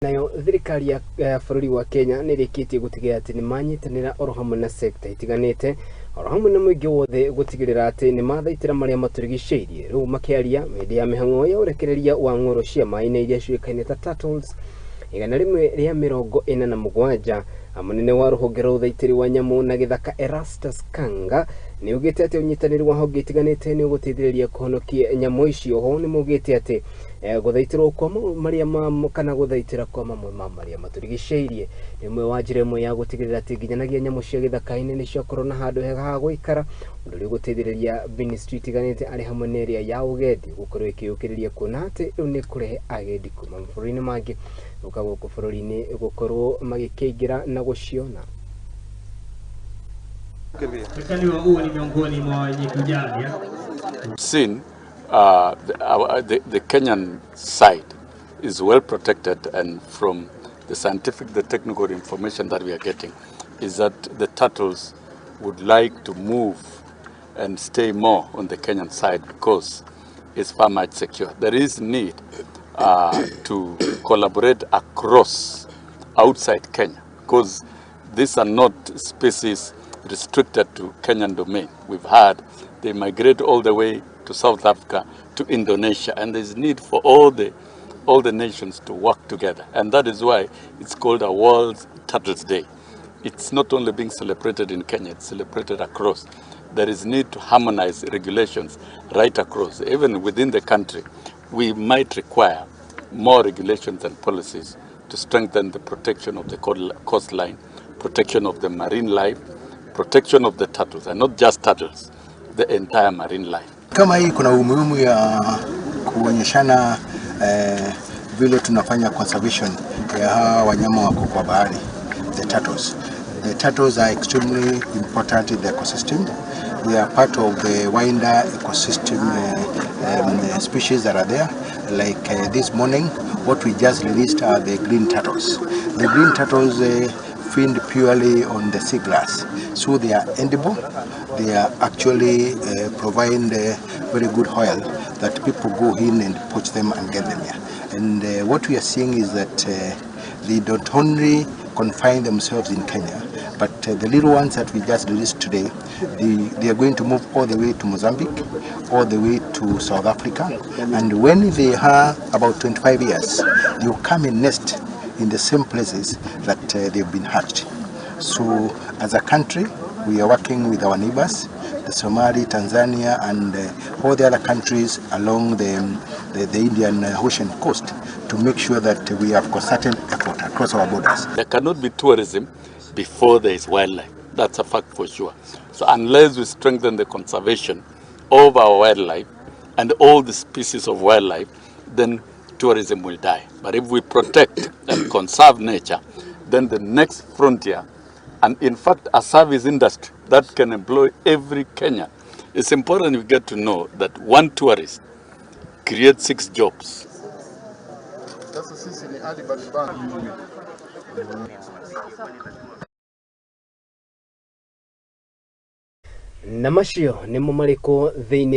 Nayo thirikari ya bũrũri wa Kenya nĩ ĩrĩkĩtie gũtigĩrĩra atĩ nĩ manyitanĩra oro hamwe na sekta itiganĩte oro hamwe na mũingĩ wothe gũtigĩrĩra atĩ nĩ mathaitĩra marĩa matũrigicĩirie. Rĩu makĩaria hĩndĩ ya mĩhang'o ya ũrekereria wa ng'oro cia maĩ-inĩ iria ciũĩkaine ta turtles 147, mũnene wa rũhonge rwa ũthaitĩri wa nyamũ na gĩthaka Erastus Kanga nĩ augĩte atĩ ũnyitanĩri wa honge itiganĩte nĩ ũgũteithĩrĩria kũhonokia nyamũ icio. Ho nĩ maugĩte atĩ gũthaitĩrwo kwa marĩa ma kana gũthaitĩra kwa mamwe ma marĩa matũrigicĩirie nĩ ũmwe wa njĩra ĩmwe ya gũtigĩrĩra atĩ nginyanagia nyamũ cia gĩthaka-inĩ nĩ ciakorwo na handũ hega ha gũikara, ũndũ ũrĩa ũgũteithĩrĩria ministry itiganĩte arĩ hamwe na ĩrĩa ya ũgendi gũkorwo ĩkĩyũkĩrĩria kuona atĩ rĩu nĩ kũrehe agendi kuma mabũrũri-inĩ mangĩ gũka gũkũ bũrũri-inĩ gũkorwo magĩkĩingĩra na gũciona. Mtani huu ni miongoni mwa wenye kujali. Seen the Kenyan side is well protected, and from the scientific, the technical information that we are getting is that the turtles would like to move and stay more on the Kenyan side because it's far much secure. There is need to collaborate across outside Kenya, because these are not species restricted to Kenyan domain. We've had they migrate all the way to South Africa, to Indonesia, and there's need for all the nations to work together. And that is why it's called a World Turtles Day. It's not only being celebrated in Kenya, it's celebrated across. There is need to harmonize regulations right across. Even within the country, we might require more regulations and policies to strengthen the protection of the coastline, protection of the marine life, protection of the turtles, and not just turtles, the entire marine life. Kama hii kuna umuhimu ya kuonyeshana vile tunafanya conservation ya hawa wanyama wako kwa bahari, the turtles. The turtles are extremely important in the ecosystem. They are part of the wider ecosystem species that are there. Like this morning, what we just released are the green turtles. The green turtles feed purely on the seagrass, so they are edible. They are actually provide very good oil that people go in and poach them and get them here. And what we are seeing is that they don't only confine themselves in Kenya, but the little ones that we just released today, they are going to move all the way to Mozambique, all the way to South Africa, and when they are about 25 years, they will come and nest in the same places that they've been hatched. So as a country, we are working with our neighbors, the Somali, Tanzania, and all the other countries along the Indian Ocean coast to make sure that we have concerted effort across our borders. There cannot be tourism before there is wildlife. That's a fact for sure. So unless we strengthen the conservation of our wildlife and all the species of wildlife, then tourism will die. But if we protect and conserve nature, then the next frontier, and in fact a service industry that can employ every Kenyan. It's important we get to know that one tourist creates 6 jobs. Sasa sisi ni Ali Baliban. Na macio nĩmo marĩkũ thĩinĩ.